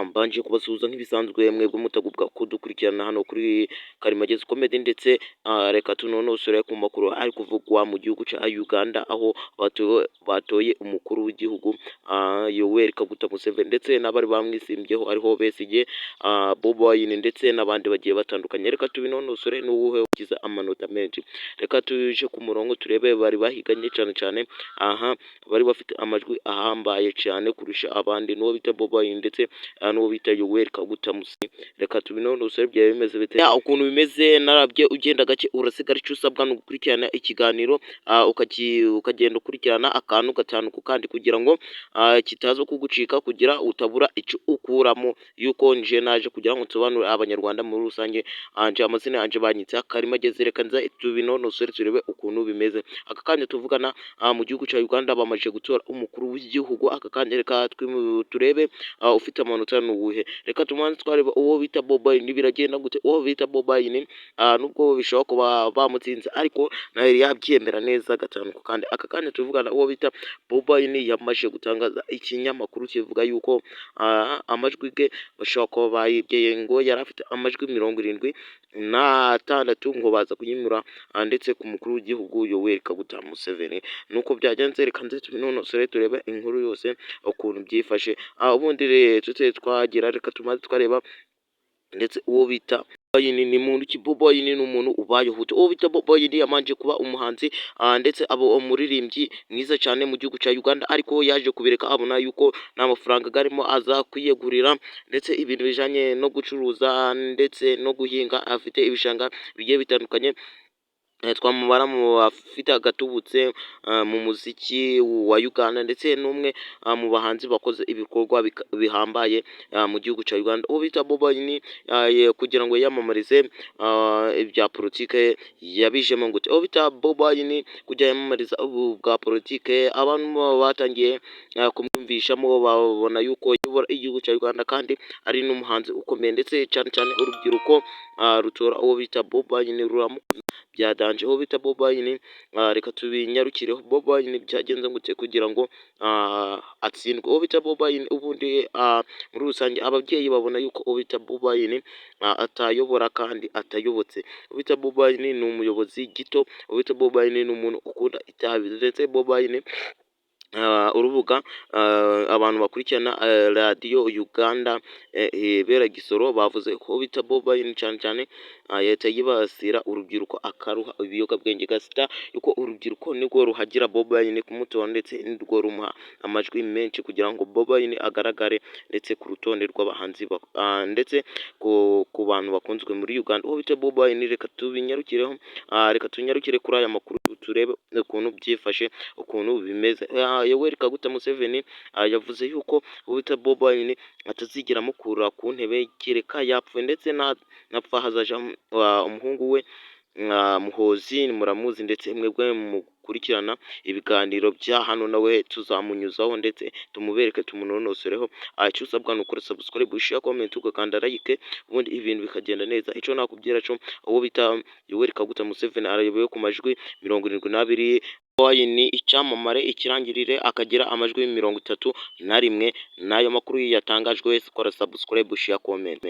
Mbanje kubasuhuza nk'ibisanzwe, mwebwe mutagubwa kudukurikirana hano kuri Karimagezi Comedy. Ndetse reka tunonosore ku makuru ari kuvugwa mu gihugu cya Uganda, aho batoye umukuru w'igihugu Yoweri Kaguta Museveni, ndetse n'abari bamwisimbyeho ariho Besigye, Bobi Wine ndetse n'abandi bagiye batandukanye. Reka tubinonosore, n'uwuhe ugize amanota menshi? Reka tuje ku murongo turebe bari bahiganye cyane cyane. Aha bari bafite amajwi ahambaye cyane kurusha abandi n'uwo bita Bobi Wine ndetse n'uwo bita Yoweri Kaguta Museveni. Reka tubinonosore, byari bimeze bite? Ukuntu bimeze narabye, ugenda gake urasigara. Icyo usabwa ni ugukurikirana ikiganiro, ukagenda ukurikirana akantu gatanu ku kandi kugira ngo kitaza kugucika, kugira utabura icyo ukuramo yuko nje naje kugira ngo nsobanurire Abanyarwanda muri rusange. Anje amazina yanje banyitse Karimagezi. Reka nza tubinonosore, turebe ukuntu bimeze. Aka kanya tuvugana, mu gihugu cya Uganda bamaze gutora umukuru w'igihugu. Aka kanya reka turebe ufite amanota ni uwuhe. Reka tumanze twareba uwo bita Bobi Wine, biragenda gute? Uwo bita Bobi Wine, nubwo bishobora kuba bamutsinze, ariko nawe yabyemera neza gatanu ku kandi. Aka kanya tuvugana, uwo bita Bobi Wine yamaze gutangaza ikinyamakuru kivuga yuko amajwi ge bashobora kuba bayibye, ngo yari afite amajwi 76, ngo baza kuyimura ndetse ku mukuru w'igihugu Yoweri Kaguta Museveni. Nuko byagenze. Reka nze tubinonosore, turebe inkuru yose ukuntu byifashe. Ubundi rero tute twagira, reka tumaze twareba ndetse uwo bita Wine ni muntu ki? Bobi Wine ni umuntu ubayeho ute? Uwo bita Bobi Wine yamanje kuba umuhanzi, ndetse aba umuririmbyi mwiza cyane mu gihugu cya Uganda, ariko yaje kubireka abona yuko nta mafaranga arimo, aza kwiyegurira ndetse ibintu bijanye no gucuruza ndetse no guhinga. Afite ibishanga bigiye bitandukanye. Twamubara mu bafite agatubutse mu muziki wa Uganda, ndetse n'umwe mu bahanzi bakoze ibikorwa bihambaye mu gihugu cya Uganda. Uwo bita Bobi Wine, kugira ngo yiyamamarize ibya politike yabijemo gute? Uwo bita Bobi Wine kujya yamamariza ubu bwa politike, abantu batangiye kumwumvishamo, babona yuko ayobora igihugu cya Uganda kandi ari n'umuhanzi ukomeye, ndetse cyane cyane urubyiruko rutora uwo bita Bobi Wine, ruramukunda bya danger. Uwo bita Bobi Wine, reka tubinyarukireho. Bobi Wine byagenze gute kugira ngo atsindwe? Uwo bita Bobi Wine, ubundi muri rusange ababyeyi babona yuko uwo bita Bobi Wine atayobora kandi atayobotse. Uwo bita Bobi Wine ni umuyobozi gito. Uwo bita Bobi Wine ni umuntu ukunda itabi. Ndetse Bobi Wine, urubuga abantu bakurikirana radiyo Uganda Bera Gisoro bavuze ko bita Bobi Wine cyane cyane yahita yibasira urubyiruko, akaruha ibiyobyabwenge, gasita yuko urubyiruko nirwo ruhagira Bobi Wine kumutora, ndetse nirwo rumuha amajwi menshi kugira ngo Bobi Wine agaragare ndetse ku rutonde rw'abahanzi, ndetse ku bantu bakunzwe muri Uganda. Uwo bita Bobi Wine, reka tubinyarukireho, reka tunyarukire kuri aya makuru, turebe ukuntu byifashe, ukuntu bimeze. Yoweri Kaguta Museveni yavuze yuko uwo bita Bobi Wine atazigera amukura ku ntebe kereka yapfuye, ndetse napfa hazaja umuhungu we Muhozi, muramuzi, ndetse mwebwe mukurikirana ibiganiro bya hano nawe tuzamunyuzaho ndetse tumubereke, tumunonosoreho. Icyo usabwa ni ukora subscribe, share, comment, ugakanda like, ubundi ibintu bikagenda neza. Icyo nakubwira cyo, uwo bita Yoweri Kaguta Museveni arayobowe ku majwi 72. Wine icyamamare ikirangirire akagira amajwi 31. N'ayo makuru yatangajwe wese, kora subscribe, share, comment.